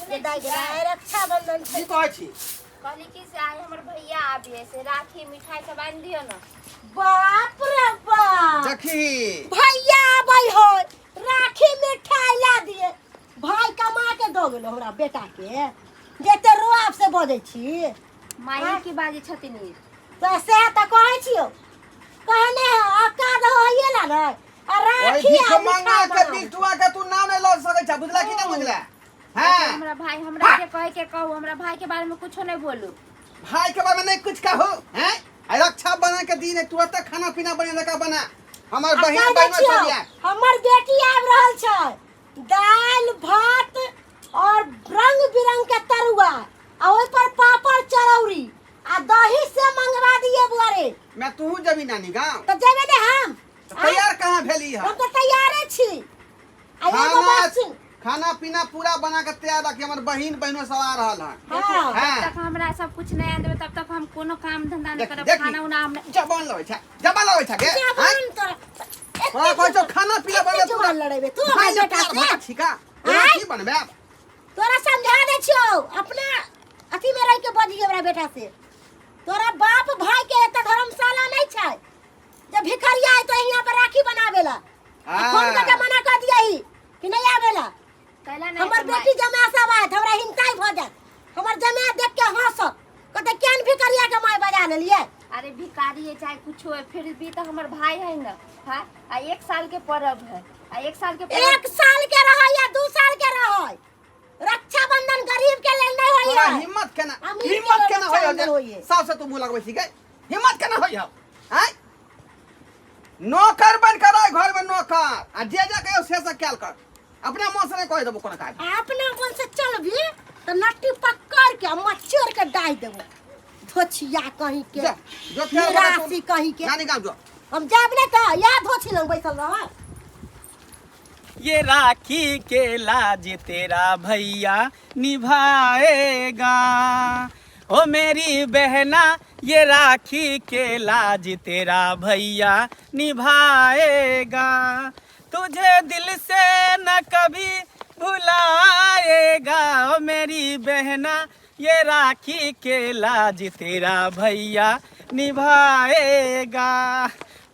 जे दाइ गे दाइ रक्षाबंधन की छै। कहै छी? कहली कि से आइ हमर भैया आबिए से राखी मिठाई सब आनि दियौ ने। बाप रे बाप, देखी, भैया आबै हो, राखी मिठाई ला दिए। भाई कमा के दऽ गेलो हमरा बेटा के, जते रुआब से बजै छी। माई की बाजै छथिन ई? तऽ सएह तऽ कहै छियौ, कहने है औकात होइए ला ने आ ओहि राखी भीख आ मंगा मिठाई के बना। बिट्टुआ के तू नाम नहीं लऽ सकै छ, बुझला कि नहीं बुझला? हाँ। हमरा भाई, हमरा जे कहे के कहू, हमरा भाई के बारे में कुछो नहीं बोलू। भाई के बारे में नहीं कुछ कहो हैं। आई रक्षाबंधन के दिन है, तुरंत खाना पीना बने लगा बना। हमर आ बहिन कहि दै बहिन छियौ, सब या हमर बेटी आबि रहल छै, दालि भात और रंग बिरंग के तरुआ आ ओहि पर पापड़ चरौरी आ दही से मंगवा दिए बुआ रे। मैं तू जबी नानी गाँव? तऽ जेबै ने हम। तऽ तैयार कहाँ भेली है? हम तऽ तैयारे छी आ एगो खाना बात सुन। खाना पीना पूरा बना के तैयार रखी, हमर बहिन बहनो सब आ रहल है। हाँ। हाँ। जब तक हमरा सब कुछ नहीं आन देबै तब तक हम कोनो काम धंधा नहीं देखी, करब। देखी। खाना उना हम जबान लबै छै, जबान लबै छै गे। जबान तोरा तोरा कहै छौ खाना पीना एते बनबे। जुबान लड़ेबे तू भाई हमर बेटा से? छिका आँय? की बनबे? तोरा समझा दै छियौ, अपना अथी में रह के बजिए हमरा बेटा से। तोरा बाप भाई के एते धर्मशाला नहीं छै जब भिखरिया आए तो यहाँ पर राखी बनावेला आ फोन करके मना कर दिया ही कि नहीं आवेला। कैला नहीं? हमर तऽ बेटी जमा सब आयत, हमरा हिंसाई भ जायत। हमर जमा देख के हंसत, कहते केहन भिखरिया के माय बजा लेलिए। अरे भिखारी है चाहे कुछो है, फिर भी तो हमर भाई है ना। हाँ, आ एक साल के पर्व है, आ एक साल के पर्व। एक साल के रहे या 2 साल के रहे, रक्षाबंधन गरीब के लेल नहीं तोरा होइए। हिम्मत केना अमीर के हिम्मत लेल केना होय? रक्षाबंधन होइए। साफ से तू मुंह लगबै छी गे, हिम्मत केना होय हौ? आँय, नौकर बन कर रह घर में नौकर, आ जे जे कहियो से से कैल कर। अपना मन से नहीं कह देबो कोनो काज। आ अपना मन से चलबी तो नट्टी पकड़ के मच्छर के डाहि देबो, धोछिया कहीं के। जा जो तेल बना तू। निराशी कहीं के। नानी गाँव जो। हम जाब नहीं तो या धोछी लग बैसल रह। ये राखी के लाज तेरा भैया निभाएगा, ओ मेरी बहना, ये राखी के लाज तेरा भैया निभाएगा, तुझे दिल से न कभी भुलाएगा, ओ मेरी बहना, ये राखी के लाज तेरा भैया निभाएगा।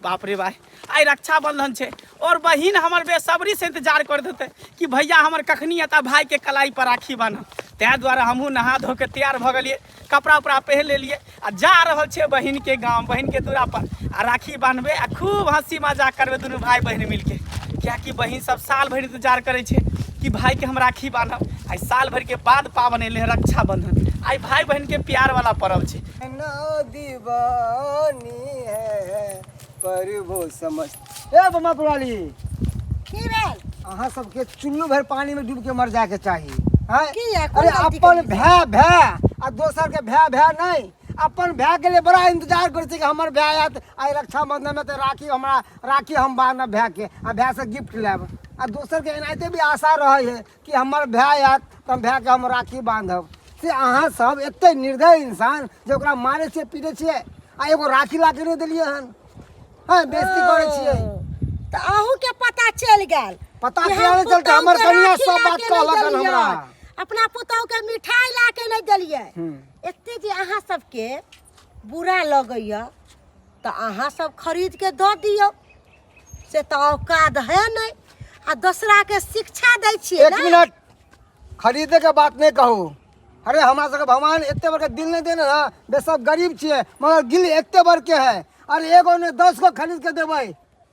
बाप रे भाई, आइ रक्षाबंधन छै और बहिन हमर बेसब्री से इंतजार करैत हेतै कि भैया हमर कखनी एता, भाई के कलाई पर राखी बान्हब। ताहि दुआरे हमहूँ नहा धो के तैयार भऽ गेलियै, कपड़ा उपड़ा पहिर लेलियै आ जा रहल छियै बहिन के गाँव, बहिन के दूरा पर, आ राखी बान्हबै आ खूब हँसी मजाक करबै दुनू भाई बहिन मिलके, कियाकि बहिन सब साल भरि इंतजार करै छै कि भाई के हम राखी बान्हब। आइ साल भरि के बाद पाबनि एलै हँ रक्षाबंधन। आइ भाई बहिन के प्यार वाला पर्व छै। ना दीवानी है पर वो समझ ए बमा पुराली। की भेल? अहाँ सबके चुल्लू भर पानी में डूब के मर जाए के चाही हैं? किया? कोन अरे गलती अपन केलियै? भै भै आ दोसर के भै भै नहीं, अपन भै के लिए बड़ा इंतजार करै छी कि हमर भै आयत आइ रक्षाबंधन में तऽ राखी हमरा राखी हम बान्हब भै के आ भै से गिफ्ट लेब, आ दोसर के एनाहिते भी आशा रहै है कि हमर भै आयत तऽ भै के हम राखी बान्हब। से अहाँ सब एते निर्दय इंसान जे ओकरा मारै छियै पीटै छियै आ एगो राखी ला के नहि देलियै हन। हँ, बेइज्जती करै छियै। तऽ अहूँ के पता चलि गेल? पता कि किया हम नहि चलतै? पुतहु हमर के कनिया राखी सब ला बात के नहि कहलक हन देलियै। हमरा। अपना पुतहु के मिठाई ला के नहि देलियै। एते जे अहाँ सबके बुरा लगैया तऽ अहाँ सब खरीद के दऽ दियौ, से तऽ औकात है नहि आ दोसरा के शिक्षा दै छियै। एक ने मिनट, खरीदे के बात नहीं कहू। अरे हमरा सबके भगवान एते बड़का दिल नहीं देने ना, बे सब गरीब छियै मगर दिल एते बड़के है। अरे एगो ने 10 गो खरीद के देबै,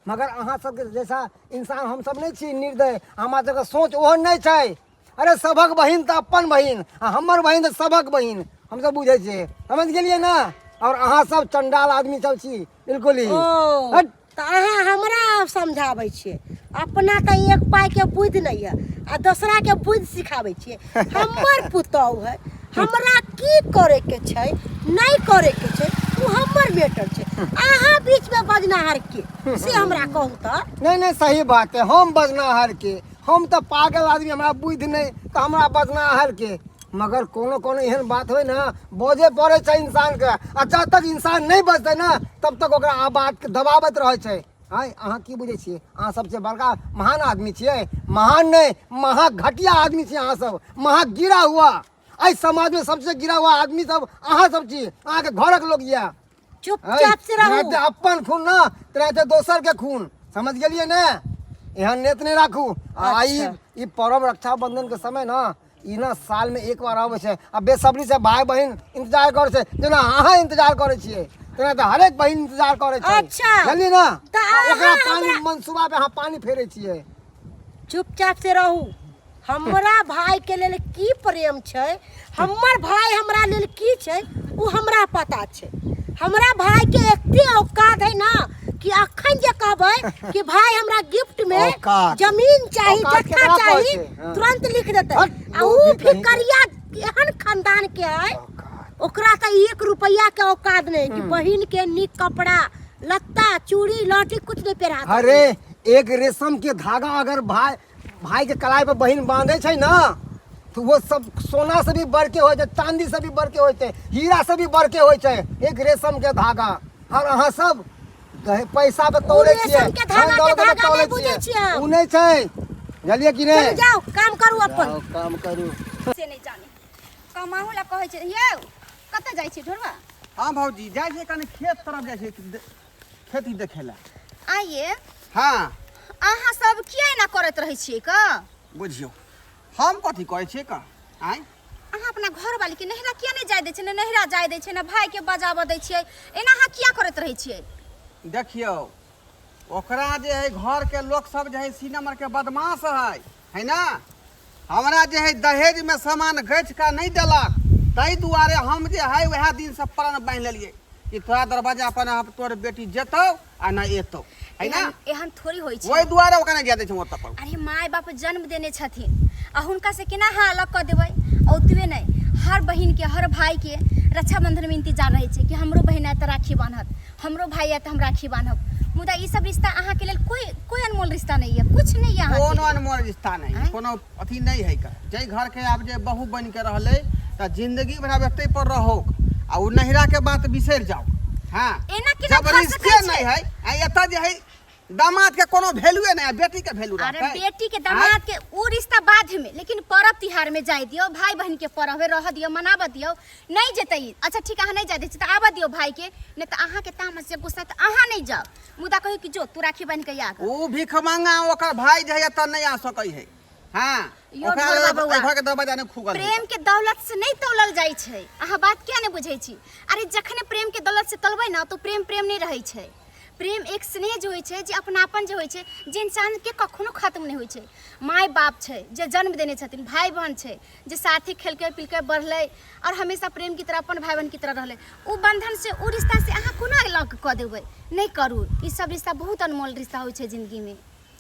मगर अहाँ सबके जैसा इंसान हम सब नहीं छी निर्दय, हमरा सबके सोच ओहन नहीं छै। अरे सभक बहिन तऽ अपन बहिन आ हमर बहिन तऽ सभक बहिन, हमसब बुझै छियै, समझ गेलियै ना? और अहाँ सब चंडाल आदमी सब छी बिल्कुल ही। ओ हट। तऽ अहाँ हमरा आब समझाबै छियै? अपना तऽ एक पाइके बुद्धि नहि यऽ आ दोसराके बुद्धि सिखाबै छियै। हमर पुतहु है, हमरा की करैके छै नहि करैके छै ओ हमर मैटर छै, अहाँ बीचमे बजनाहर के से हमरा कहू तऽ। नहीं नहीं, सही बात है, हम बजनाहर के? हम तऽ पागल आदमी, हमरा बुद्धि नहीं तऽ हमरा बजनाहर के? मगर कोनो कोनो एहन बात होइ ना बजे पड़ै छै इंसान के, आ जब तक इंसान नहीं बजतै ना तब तक ओकरा आ बात के दबाबैत रहै छै। आँय, अहाँ की बुझै छियै? अहाँ सबसे बड़का महान आदमी छियै? महान नहि, महा घटिया आदमी छियै अहाँ सब, महा गिरा हुआ। एहि समाजमे सबसे गिरा हुआ आदमी सब अहाँ सब छी, अहाँके घरक लोक यऽ। चुपचाप से रहू। तेनाहिते अपन खून ना, तेनाहिते दोसर के खून, समझ गेलियै ने? एहन नेत नहि राखू। आ ई अच्छा। ई पर्व रक्षाबंधन के समय ना, ई ना साल में एक बार आबै छै आ बेसब्री से भाई बहिन इंतजार करै छै। जेना अहाँ इंतजार करै छियै, तेना तऽ हरेक बहिन इंतजार करै छै। अच्छा। बुझलियै ने? तऽ आ ओकरा अहाँ पानी हमरा- मनसूबा पे अहाँ पानी फेरै छियै। चुपचाप से रहू। हमरा भाई के लेल की प्रेम छै, हमर भाई हमरा लेल की छै, ओ हमरा पता छै। हमरा भाई के एते औकात है ना कि अखन जे कहबै कि भाई हमरा गिफ्ट में औकात। जमीन चाही, औकात जत्था केकरा कहै चाही, छै? हाँ। तुरंत लिख देतै। हट, आ उ लोभी कहीं के। फिकरिया एहन खानदान के है, औकात। ओकरा तऽ एक रुपया के औकात नहीं कि बहिन के नीक कपड़ा लत्ता चूड़ी लहठी कुछ नहीं पहिरा सकै। अरे एक रेशम के धागा अगर भाई भाई के कलाई पर बहिन बांधे छै ना, तो वो सब सोना से भी बढ़ के होइ छै, चांदी से भी बढ़ के होइ छै, हीरा से भी बढ़ के होइ छै एक रेशम के धागा। और अहाँ सब पैसा पे तोले रेशम छियै, के धागा धन के दौलत पे धागा नहि तोले बुझै छियै। छियै हम। उ नहि छै, बुझलियै कि नहि? चलू जाउ, काम करू अपन। जाउ, काम करू। से नहि जाने कमाहू ला कहै छै। यौ, कतऽ जाइ छी ढोरबा? हाँ भौजी, जाइ छै कनि खेत तरफ, जाइ छै खेती देखै लए। आइए। हाँ। अहाँ सब किया एना करैत रहै छियै क? बुझियौ हम कथी कहै छियै क? आँय, अहाँ अपना घरवाली के नैहरा किया नहि जाय दै छियै? ने नैहरा जाय दै छियै, ने भाई के बजाबऽ दै छियै। एना अहाँ किया करैत रहै छियै? देखियौ, ओकरा जे है घर के लोक सब जे है सी नंबर के बदमाश है, है ना? हमरा जे है दहेज में सामान गछि के नहीं देलक, ताहि दुआरे हम जे है वएह दिन से प्रण बान्हि लेलियै कि तोरा दरवाजा पर हम तोर बेटी जेतौ आ ना एतौ, है ना? एहन एहन थोड़ी होइ छै। ओहि दुआरे ओकरा नहि जाय दै छै ओतऽ पर। अरे माय बाप जन्म देने छथिन आ हुनका से केना अहाँ अलग कऽ देबै? आ ओतबे नहि, हर बहिन के हर भाई के रक्षाबंधन में इंतजार रहै छै कि हमरो बहिन आयत तऽ राखी बान्हत, हमरो भाई आयत तऽ हम राखी बान्हब। मुदा ई सब रिश्ता अहाँ के लेल कोई कोई अनमोल रिश्ता नहीं है, कुछ नहीं है अहाँ के कोनो लिए। अनमोल रिश्ता नहीं है, आँय? कोनो अथी नहीं है का। जाहि घर के आब जे बहू बन के रहलै तऽ जिंदगी भर आब एतै पर रहो आ ओ नहिरा के बात बिसरि जाओ। हाँ, एना केना जब भऽ रिश्ते सकै छै? नहीं है, आ एतऽ जे है दामाद के कोनो वैल्यूए नहीं है, बेटी के वैल्यू अरे रहतै। बेटी के दामाद के उ रिश्ता बाद में, लेकिन पर्व तिहार में जाय दियो, भाई बहन के पर्व है, रह दियो, मनाबऽ दियो। नहीं जेतै, अच्छा ठीक, अहाँ नहीं जाय दै छी तऽ आबऽ दियो भाई के, नहीं तऽ अहाँ के तामस जे गुस्सा तऽ अहाँ नहीं जाओ, मुदा कहियो कि जो तू राखी बान्हि के आ। उ भीख मांगा ओकर भाई जे है एतऽ नहीं आ सकै है। हाँ, यो ओकरा ढोलबा बौआ। एहि घर के दरवाजा नहि खुगल है। प्रेम के दौलत से नहीं तौलल जाइ छै, अहाँ बात किया नहीं बुझै छी? अरे जखने प्रेम के दौलत से तौलबै ना तो प्रेम प्रेम नहीं रहै छै। प्रेम एक स्नेह जे होइ छै, जे अपनापन जे होइ छै, जे इंसान के कखनो खत्म नहि होइ छै। माय बाप छै जे जन्म देने छथिन, भाई बहन छै जे साथे खेलकै पिलकै बढ़लै और हमेशा प्रेम की तरह अपन भाई बहन की तरह रहलै, उ बंधन से उ रिश्ता से अहाँ कोना अलग कऽ देबै? नहि करू। ई सब रिश्ता बहुत अनमोल रिश्ता होइ छै जिंदगी में।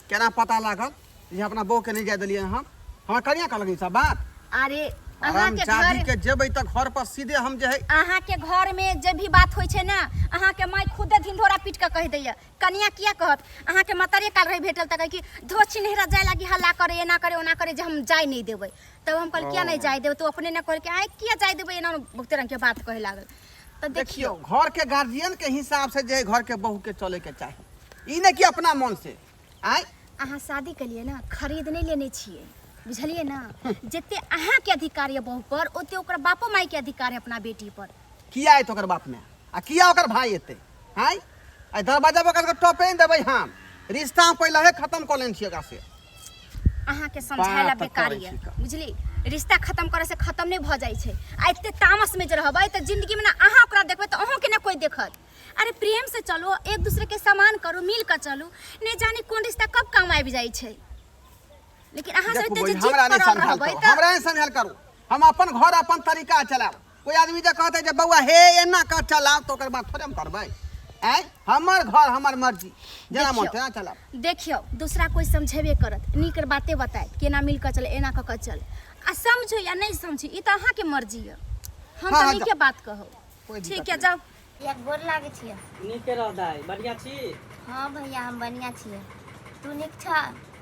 केना पता लागल जे अपना बहू के नहीं जाय देलियै हम? हमरा कनिया कहलक ई सब बात। अरे अहाँ के चाची घर के जेबै तऽ घर पर सीधे हम जे है अहाँ के घर में जे भी बात होइ छै ना, अहाँ के माय खुदे ढिंढोरा पीट के कहि दैया। कनिया किया कहत? अहाँ के मतरे काल रहे भेटल तऽ कहै कि धो छिनहेरा जाय लागी हल्ला करे, एना करे, ओना करे, जे हम जाय नहीं देबै। तब हम कहल किया नहीं जाय देबै? तो अपने ने कहल कि आइ किया जाय देबै, एना बहुते रंग के बात कहे लागल। तऽ देखियौ, घर के गार्जियन के हिसाब से जे है घर के बहू के चले के चाही, ई नहि कि अपना मन से। आँय, अहाँ शादी केलियै ने, खरीद नहि लेने छियै, बुझलियै ने? जते अहाँके अधिकार यऽ बहू पर, ओते ओकर बापो माय के अधिकार है अपना बेटी पर। किया एतै ओकर बाप माय आ किया ओकर भाई एतै? आँय, आइ दरवाजा पर ओकरा टपे नहि देबै हम। रिश्ता हम पहिले खत्म कऽ लेने छियै ओकरा से। अहाँके समझाय ला बात बेकार करै यऽ छी का। बुझली? रिश्ता खत्म करे से खत्म नहि भऽ जाइ छै। आ एते तामस में जे रहबै तऽ जिंदगी में ना अहाँ ओकरा देखबै तऽ अहूँके ने कोइ देखत। अरे प्रेम से चलो, एक दूसरे के सम्मान करू, मिल कर चलू, नहीं जाने कौन रिश्ता कब काम आबि जाइ छै। लेकिन अहाँ सब देखू एते जे बहिन, जिद हमरा नहि करल समझायल रहबै करू, तऽ हमरा नहि समझायल करू। हम अपन घर अपन तरीका चलायब। कोई आदमी जे कहतै जे बौआ हे एना कर चलाओ, तऽ ओकर बात थोड़े हम करबै। आँय, हमर घर हमर मर्जी, जेना मन देखियौ। तेना चलाब। देखियौ, दूसरा कोई समझेबे करत, नीक बाते बतायत, केना मिल कऽ चल, एना कऽ कऽ चल, आ समझो या नहीं समझो ई तऽ अहाँके मर्जी यऽ। हम हाँ, तऽ हाँ, नीके बात कहब। कोई ठीक दिक्कत है, नहीं। जाओ। भैया गोर लागै छियै। नीके रह दाइ, बढ़िआँ छी? हाँ भैया, हम बढ़िआँ छियै, तू नीक छ?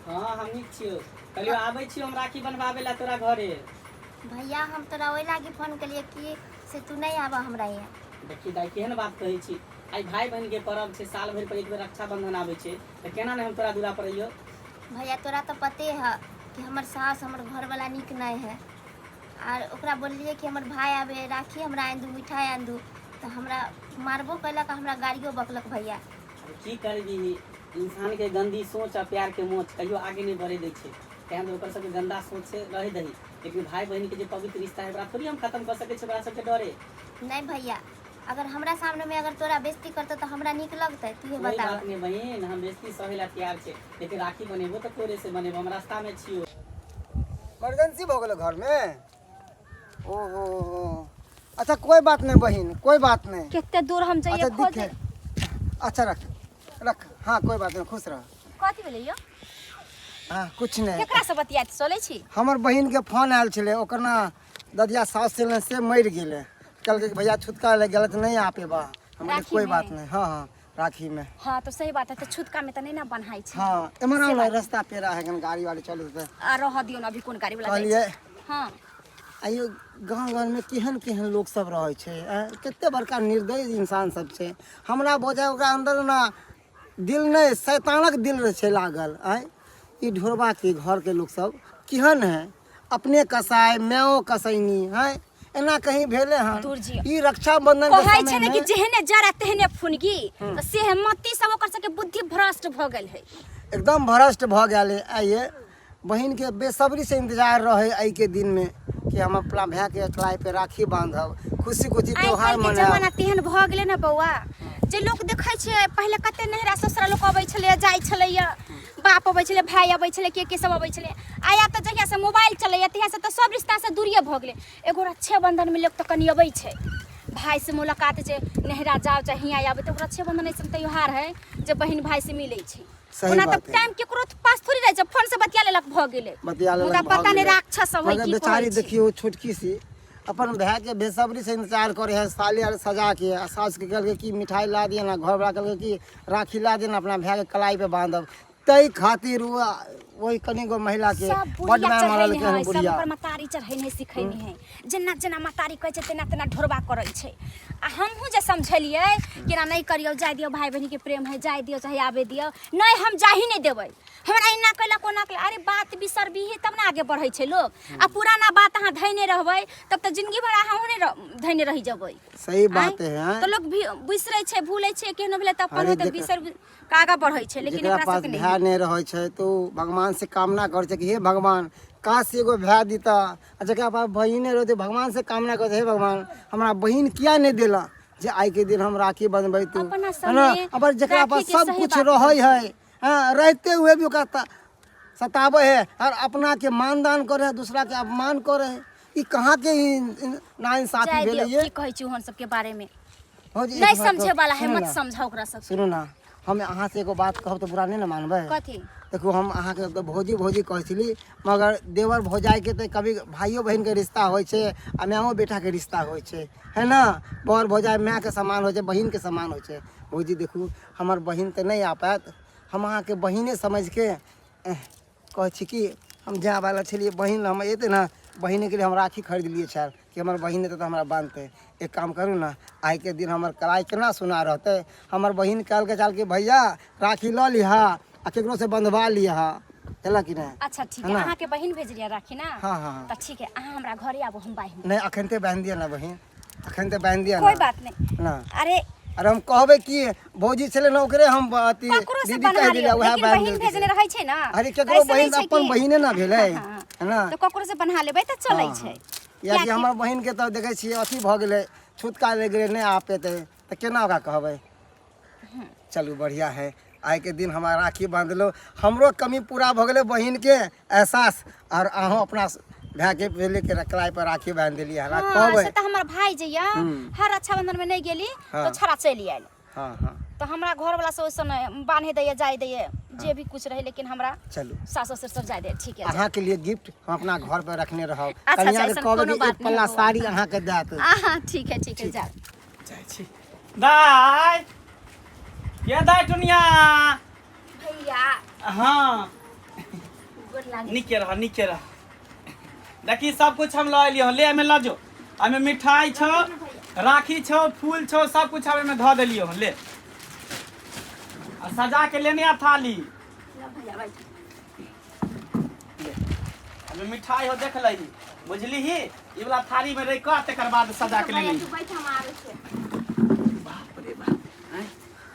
हाँ, हम नीक छियौ। कहलियौ आबै छियौ हम राखी बनवाबै लए तोरा घरे। भैया, हम तोरा ओहि लागी फोन केलियै कि से तू नहि आबऽ हमरा यहाँ। देखी दाइ, केहन बात कहै छी? आइ भाई बहन के पर्व छै, साल भरि पर एक बेर रक्षाबंधन आबै छै, तऽ केना नहि हम तोरा दूरा पर अइयौ। भैया तोरा तऽ पते है कि हमर सास हमर घरवाला नीक नहि है आर ओकरा बोललियै कि हमर भाय आबे राखी हमरा आनि दू मिठाइ आनि दू तऽ हमरा मारबो कयलक आ हमरा गाड़ियो बकलक भैया। अब की करबी, इंसान के गंदी सोच आ प्यार के मोच कहियो आगे नहीं बढ़े दै छै। तें दुआरे ओकर सबके गंदा सोच से रहे दही, लेकिन भाई बहन के जे पवित्र रिश्ता है ओकरा थोड़ी हम खत्म कऽ सकै छी ओकरा सबके डरे। नहि भैया, अगर हमरा सामने में अगर तोरा बेइज्जती करतौ तऽ हमरा नीक लगतै? तूहे कोई बताबऽ। बात नहीं बहन, हम बेइज्जती सहे ला तैयार छै, लेकिन राखी बनेबो तऽ तोरे से बनेबो, हम रास्ता में छियो। इमरजेंसी भऽ गेलै घरमे। ओहो हो, अच्छा कोई बात नहीं बहिन, कोई बात नहीं। कते दूर हम जाइए अच्छा खोजे। दिखे, अच्छा रख रख, हाँ कोई बात नहीं, खुश रह। कथी भेलै यौ? हाँ कुछ नहीं। केकरा से बतियाइत चलै छी? हमर बहिन के फोन आयल छलै, ओकर ना ददिया सास छलै से मरि गेलै। कहलकै कि भैया छुतका लए गेल तऽ नहीं आ पेबा। हम कहलियै, राखी कोई में? बात नहीं। हाँ हाँ राखी में। हाँ तो सही बात है, तो छुतका में तो नहीं ना बन्हाई छै। हाँ एम्हर आउ ना, रास्ता पेरा है, गाड़ी वाली चलै छै। आ रह दियौ ना, अभी कोन गाड़ी वाला जाइ कहलियै छै। हाँ आइयो गाँव घरमे केहन केहन लोक सब रहै छै, आँय, कते बड़का निर्दयी इंसान सब छै। हमरा बोझाय ओकरा अन्दर ना दिल नहि, शैतानक दिल छै लागल। आँय, ई ढोरबाके घरके लोक सब केहन है, अपने कसाय मायो कसैनी है, एना कहीं भेलै हन? दूर जी। ई रक्षाबंधन के कहै छै समय ने कि में जेहने जरा तेहने फुनगी, तऽ से मती सब ओकर सबके बुद्धि भ्रष्ट भऽ गेल है। एकदम भ्रष्ट भऽ गेल है। आइए बहिनके बेसब्री से इंतजार रहे एहि के दिन में कि हम अपना भाय के कलाई पे राखी बांधब, खुशी खुशी आइ त्योहार काल्हि के मनायब। जमाना तेहन भऽ गेलै ने बौआ, जे लोक देखै छै पहिले कते नैहरा ससुरा लोक अबै छलैया जाइ छलैया, बाप अबै छलै, भाय अबै छलै, के के सब अबै छलै। आइ आब तऽ जहियासँ मोबाइल चलैया तहियासँ तऽ सब रिश्तासँ दूरिये भऽ गेलै। एगो रक्षाबंधनमे लोक तऽ कनि अबै छै, भाय से मुलाकात छै, नैहरा जाउ चाहे हियाँ आबै, तऽ रक्षाबंधन अइसन त्योहार है जे बहिन भाय से मिलै छै। सही ओना तऽ बात है। टाइम केकरो पास थोड़ी रहै छै, फोन से बतिया लेलक भऽ गेलै। बतिया लेलक मुदा भऽ पता नहि गेलै। राक्षस सब है मगर की बेचारी कहै छै। देखियौ छोटकी सी अपन भाय के बेसब्री से इंतजार करे है, साली आर सजा के, आ सास के कहलकै कि मिठाई ला दिए ना, घर वाला कहलकै कि राखी ला दिए ना, अपना भाय के कलाई पे बांधब। ताहि खातिर ओ ओहि कनि गो महिला के सब बड बुढ़िया माय चढ़ैने मारलकै हन है, सब बुढ़िया। ओकर मतारी चढ़ैने सिखैने है, जेना जेना मतारी कहै छै तेना तेना ढोरबा करै छै। आ हमहूँ जे समझेलियै कि एना नहि करियौ, जाय दियौ, भाय बहिनके प्रेम है, जाय दियौ चाहे आबे दियौ, नहि हम जाही नहि देबै, हमरा एना कयलक ओना कयलक। अरे बात बिसरबिही तब ने आगे बढ़ै छै लोक, आ पुराना बात अहाँ धैने रहबै तब तऽ जिंदगी भर अहाँ ओहने धैने रहि जेबै। सही बात है, आँय? हैं? तऽ लोक भी बिसरै छै, भूलै छै, केहनो भेलै तऽ अपन अरे होतै, बिसर के आगाँ बढ़ै छै, लेकिन जेकरा एकरा पास सबके नहि। भाय नहि रहै छै तऽ ओ भगवान से कामना करै छै कि हे भगवान काश एगो भाय दिता, आ जकरा पास बहिने रहै छै भगवान से कामना करै छै हे भगवान हमरा बहिन किया नहि देला जे आइ के दिन हम राखी बंधबै तू, अपना है ना? सबमे अगर जकरा पास राखीके सब सही कुछ बात रहै है, हाँ, रहते हुए भी ओकरा सताबै है और अपना के मानदान करे है, दूसरा के अपमान करे है, ई कहाँ के नाइंसाफी जाय भेलै दियौ, ये? की कहै छी ओहन सबके बारे में? हो जी, एक नहीं बात समझे वाला है, सुनू मत ना। समझाओ ओकरा सब। सुनू ना, हम अहाँ से एगो बात कहब तऽ बुरा नहि ने मानबै? कथी? देखू, हम अहाँके तऽ भौजी भौजी कहै छली, मगर देवर भौजाइके तऽ कभी भाइयो बहिनके रिश्ता होइ छै आ मायो बेटाके रिश्ता होइ छै, है ना? बर भौजाइ मायके समान होइ छै, बहिनके समान होइ छै। भौजी देखू, हमर बहिन तऽ नहि आ पायत, हम अहाँके बहिने समझिके कहै छी कि हम जायवला छलियै, बहिन हम अयतै ने, बहिनेके लिए हम राखी खरीदलियै छल कि हमर बहिन एतै तऽ हमरा बान्हतै। एक काम करू ने, आइके दिन हमर कलाई केना सुना रहतै? हमर बहिन कहलकै छल कि भैया राखी लऽ लिहऽ आ ककरोसँ बन्धवा लिहऽ, हेलऽ कि नहि? अच्छा ठीक है है, ना? अहाँके बहिन भेजलियै राखी ना? हाँ, हाँ, हाँ। तऽ ठीक है, अहाँ हमरा घरे आबू, हम बान्हि नहि, अखन ते बान्हि दिअ ने बहिन, अखन ते बान्हि दिअ कोई ने। बात नहीं ना। अरे अरे हम कहबै कि भौजी छलै ने ओकरे हम अथी ककरो से दीदी बन्हा कहि देलियै लियौ, उएह लेकिन बान्हि बहिन देलकै। भेजने रहै छै ना। अरे केकरो ऐसे नहि बहिन छै अपन कि- बहिने ना भेलै, हाँ, हाँ। है ना? तऽ ककरो से बन्हा लेबै तऽ चलै हाँ, छै। हाँ। कियाकि हमर बहिन के तऽ देखै छियै अथी भऽ गेलै, छुतका लागि गेलै, नहि आ पेतै तऽ केना ओकरा कहबै? चलू बढ़िया है, आइ के दिन हमरा राखी बांधलो, हमरो कमी पूरा भऽ गेलै बहिन के एहसास, और अहूँ अपना भाय के भेले के कलाई पर राखी बांधि देलियै हमरा। हाँ, कहबै से तऽ हमर भाय जे यऽ हर रक्षाबंधन में नहि गेली हाँ। तऽ छड़ा चलि आयल। हाँ हाँ तऽ हमरा घरवला सब ओइसन बान्हे दैए, जाय दैए, जे भी कुछ रहे, लेकिन हमरा चलू सास ससुर सब जाय दैए। ठीक है, अहाँ के लिए गिफ्ट हम अपना घर पर रखने रहब। अच्छा, कनिया के ऐसन कहबै कोनो कि बात एक नहि पल्ला बौआ। साड़ी अहाँ के देत। हाँ ठीक है, ठीक है, जाओ। जाइ छी दाइ, ये दाइ टुनिया। भैया। हाँ। गोर लागे। नीके रह, नीके रह। देखी सब कुछ हम लऽ एलियै हन, ले एहिमे लऽ जो, एहिमे मिठाई छौ, राखी छौ, फूल छौ, सब कुछ आबे में धऽ देलियो हन, ले आ सजा के लेने आ थाली। ला भैया बैठ। ले अभी मिठाई हो देख लही, बुझली ही ई वाला थाली में रख के तकर बाद सजा के भैया लेने। तू बैठ, हम आबै छियै। बाप रे बाप, आँय,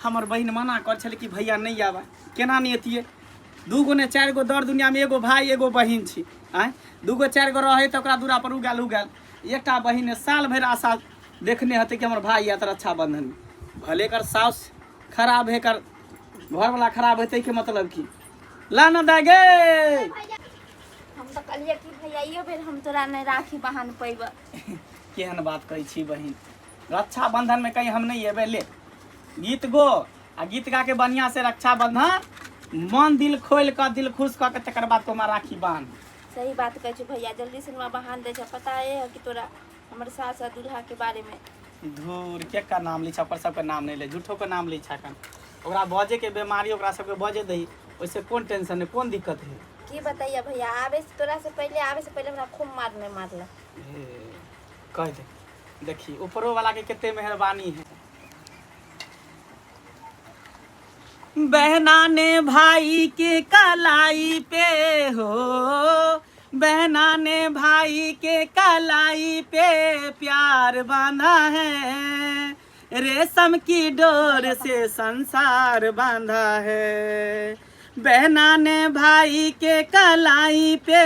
हमर बहिन मना कर छलै कि भैया नहीं आबे, केना नहीं एतियै? दू गो ने चारि गो दर दुनिया में एगो भाई एगो बहिन छी। आँय, दू गो चारि गो रहे तऽ ओकरा दूरा पर उगल उगल, एकटा बहिन है, साल भरि आशा देखने हेतै कि हमर भाई आयत रक्षाबंधन में। भले एकर साउस खराब है, एकर घरवाला खराब हेतै के मतलब की? ला ना दाय गे। हम तऽ कहलियै कि भैया इहो बेर हम तोरा नहि राखी बहान पैबऽ। केहन बात कहै छी बहिन, रक्षाबंधन में कहीं हम नहीं एबै। ले गीत गो आ गीत गा के बढ़िया से रक्षाबंधन मन दिल खोल कऽ दिल खुश कऽ के तकर बाद तो हमरा राखी बांध। सही बात कहै छी भैया, जल्दी से हमरा बहान दै छै। पता है कि तोरा हमर सास आ दूल्हा के बारे में। धूर के का नाम लै छै, ओकर सबके नाम नहि ले, झूठो के नाम लै छै। अखन ओकरा बजे के बीमारी, ओकरा सबके बजे दही, ओहिसे कोन टेंशन है, कोन दिक्कत है? की बताइए भैया, आवे से तोरा से पहले आवे से पहले हमरा खूब मारने मारलक। हे, कह दे देखी ऊपरो वाला के कते मेहरबानी है। बहना ने भाई के कलाई पे हो, बहना ने भाई के कलाई पे प्यार बांधा है, रेशम की डोर से संसार बांधा है। बहना ने भाई के कलाई पे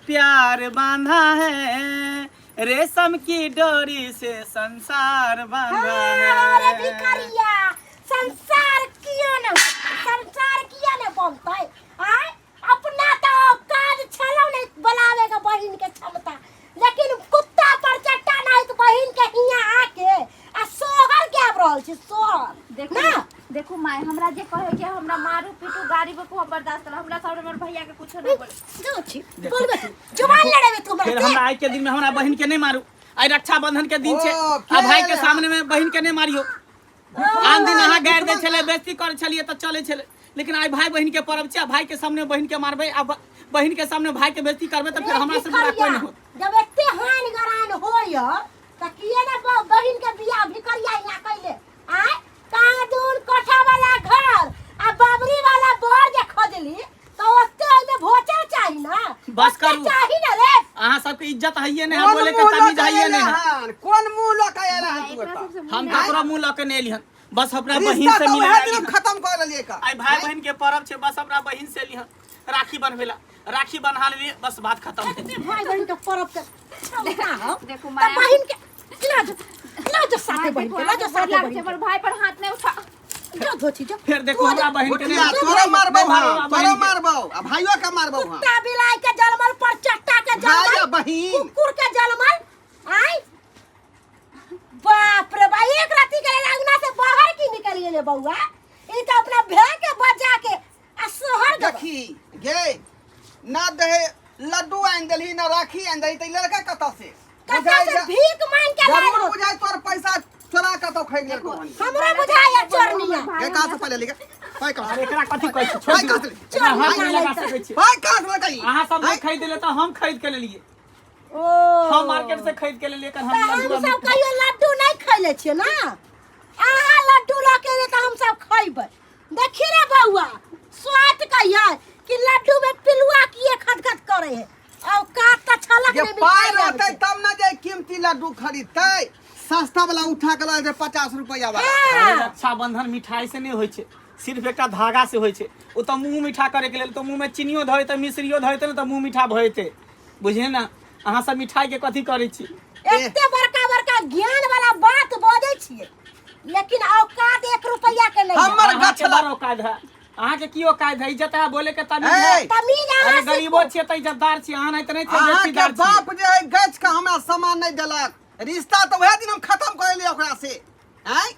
प्यार बांधा है, रेशम की डोरी से संसार बांधा हाँ, अरे है। भिखारिया, संसार किया ने, संसार किया ने बनतै? आय अपना तऽ काज छलौ ने बोलावे के बहिन के क्षमता, लेकिन कुत्ता पर चट्टा नहीं तो बहिन के हियाँ आके आ सोहर गाबि रहल छी सोहर। देखू ना। देखू माय, हमरा जे कहे के हमरा मारू पीटू गाड़ी बकू हम बर्दाश्त करब, हमरा सामने हमर भैया के कुछो नहीं बोले। जो छी बोलबे तू, जुबान लड़ेबे तू फिर हमरा हमरा आइ के दिन में हमरा बहिन के नहीं मारू। आइ रक्षाबंधन के दिन छै, ओ, आ भाई के के सामने में बहिन के नहीं मारियो। आन दिन अहाँ गारि दै छलै, बेइज्जती करै छलियै तऽ चलै छलै, लेकिन आइ भाई बहिन के पर्व छै, आ भाई के सामने बहिन के मारबै आ बहिन के सामने भाई के बेइज्जती करबै तऽ फेर हमरा से बुरा कोई नहीं होत। जब एते हानि गरान होय तऽ किए ने बहिन के बियाह भिखरिया हियाँ कैले? आय कहाँ दून कोठा वाला घर आ बाबरी वाला बर जे खोजली तऽ ओते ओहिमे भोचर चाही ना, बस ओते करू। चाही ना रे। अहाँ सबके इज्जत हइये नहीं है, कोन बोले के मुँह लऽ तमीज के हइये एले नहीं है। हन? कोन मुँह लऽ के एले हन तू एकरा एतऽ? सबसे मुँह हम नहि- ककरो मुँह लऽ के नहीं एलिहन, बस अपना बहिन रिश्ता से तऽ मिले उएह एलिहन। दिन खत्म कऽ लेलियै का। आइ भाई बहिन के पर्व छै, बस अपना बहिन से एलिहन राखी बनबेला, राखी बन्हा लेलियै, बस बात खत्म भेल। भाई बहिन के पर्व के क्षमता हो देखू तऽ माय, बहिन के ला जो, ला जो साथे माय, बहिन देखू, के ला जो अहाँके साथे गोर लागै बहिन छै, के हमर भाई पर हाथ नहि उठा। जो धोची जो। फिर देखो हमरा बहिन के भुटिया, नहीं तोरो मारबौ नहीं मारबौ हम, हमरा तोरो बहिन के। मारबौ आ भाइयो के मारबौ हम। कुत्ता बिलाई के जलमल पर चट्टा के भाई जलमल आ बहिन। कुकुर के जलमल। आय बाप रे बा, एक राती के लेल अंगना से बाहर की निकल गेले बउआ? ई तो अपना भे के बजा के आ सोहर गबा। देखी गे ना दहे लड्डू आनि देलही ना राखी आनि देलही, तऽ ई लड़का कतऽ से कतऽ बुझाइ से जे- भीख मांग के लायल जरूर हो। बुझाइ तोर पैसा चोरा कतौ खाइ गेल कोहनी। हमरा बुझाइया चोरनिया। गे कहाँ से पहिले लिखे पाइ कहाँ अरे से एकरा कथी कहै छी? छोड़ पाइ दियौ। कहाँ से ले? एकरा हाथ नहि लगा सकै छी। पाइ कहाँ से लड़का ई? अहाँ सब नहीं आँय? खरीद ले तऽ हम खरीद के लेलियै। ओ हम मार्केट से खरीद के लेलियै, एकर हम तऽ लड्डू हम सब कहियो लड्डू नहीं खैले छियै ना, अहाँ लड्डू लऽ के एबै तऽ हम सब खैबै। देखी रे बउआ, स्वाद कहिया कि लड्डू में पिलुआ किए खदखद करे है औकात तऽ छलक जे नहि पाइ मिठाइ रहतै आबै छै। तब ने जे कीमती लड्डू खरीदतै, सस्ता वाला उठा के लऽ जेतै 50 रुपैआ वाला। अरे हाँ। रक्षाबंधन मिठाई से नहीं होइ छै, सिर्फ एकटा धागा से होइ छै। ओ तऽ मुँह मीठा करे के लेल, तऽ मुँह में चीनियो धऽ देतै मिश्रियो धऽ देतै ने तऽ मुँह मीठा भऽ जेतै। बुझलियै ने? अहाँ सब मिठाई के कथी करै छी? एते बड़का बड़का ज्ञान वाला बात बजै छियै, लेकिन औकात 1 रुपैआ के नहीं है। हमर अहाँके गछ बड़ औकात है, अहाँके की औकात है? इज्जत है बोले के तमीज ए, है। तमीज अहाँ अरे सीखू। गरीबो छियै तऽ इज्जतदार छियै, अहाँ नहीं तऽ नहीं छियै, अहाँके बेटीदार छियै। बाप जे है गछ के हमरा सामान नहीं देलक, रिश्ता तऽ वएह दिन हम खत्म कर लेलियै ओकरा से। आँय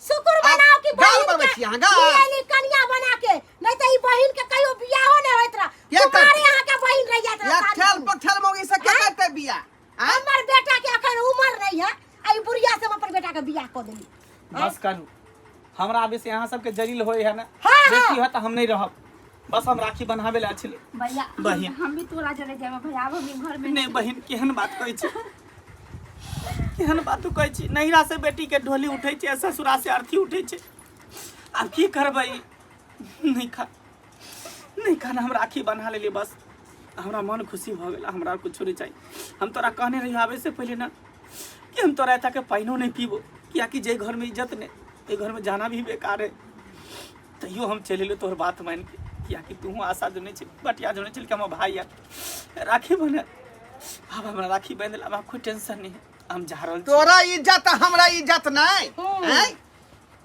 शुक्र मनाओ कि गाल बहिन बनबै के छी अहाँ, गाल। मिलेली कनिया बना के, नहीं तऽ ई बहिन के कहियो बियाहो नहीं होइत रह। के करतै? तुम्हारे यहाँ के बहिन रह जात रह या शादी ठेल में। पठेल मौगी से के करतै बियाह? आँय? हमर बेटा के अखन उम्र नहीं है, आ ई बुढ़िया से हम अपन बेटा के बियाह कऽ देली। बस करू, हमरा आबे से अहाँ सबके जलील होय है ना, हाँ, हाँ। बेटी है तऽ हम नहीं रहब, बस हम राखी बन्हाबे ला छली। भैया बहिन। हम भी तोरा जरे जाबे भैया, आब हम ई घर में नहीं बहिन, केहन बात कहै छी, केहन बात तू कहै छी नैहरा से बेटी के ढोली उठै छै आ ससुरा से अर्थी उठै छै आब की करबै नहि खा नहि खाना हम राखी बन्हा लेलियै बस हमरा मन खुशी भऽ गेल हमरा कुछो नहि चाही हम तोरा कहने रहियो आबै से पहिले ना कि हम तोरा एतऽ के पानिओ नहि पीबो कियाकि जे घरमे इज्जत नहि ओहि घरमे जाना भी बेकार है तैयो हम चलि एलियो तोहर बात मानि के कियाकि तूहूँ आशा जोने छै बटिया जोने छल कि हमर भाई आयत राखी बन्ह आब हमरा राखी बान्हि देला आब कोइ टेंशन नहि है हम जा रहल छी तोरा इज्जत आ हमरा इज्जत नहीं हैं?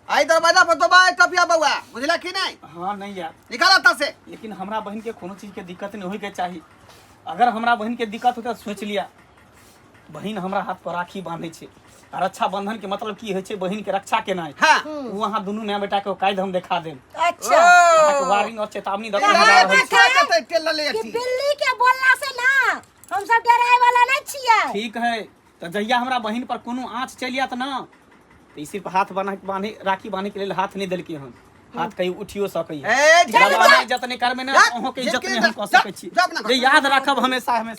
आई दरवाजा पर दोबारा टपिया बउआ बुझला कि नहीं हाँ नहीं यार निकाल एतऽ से लेकिन हमरा बहन के कोनो चीज के दिक्कत नहीं होय के चाही अगर हमरा बहन के दिक्कत होते सोच लिया बहन हमरा हाथ पर राखी बांधे छै आ रक्षा बंधन के मतलब की होइ छै बहन के रक्षा केनाइ हाँ ओ अहाँ दुनू माय बेटा के कायद हम देखा देब अच्छा अहाँके वार्निंग और चेतावनी दऽ के हम जा रहल छी। खा जेतै तेल लले कि अथी बिल्ली के बोलला से ना हम सब डराए वाला नहीं छियै ठीक है तऽ जहिया हमरा बहन पर कोनो आँच चलि आयत ना तऽ ई सिर्फ हाथ बना बान्हे राखी बान्हे के लेल हाथ नहि देलकै हन हाथ कहीं उठियो सकैए ए, जब जा, इज्जत नहि करबै ने जा, अहूँके इज्जत जा, नहि हम कऽ जा, सकै छी जा अपना घर। जे याद राखब हमेशा हमेशा।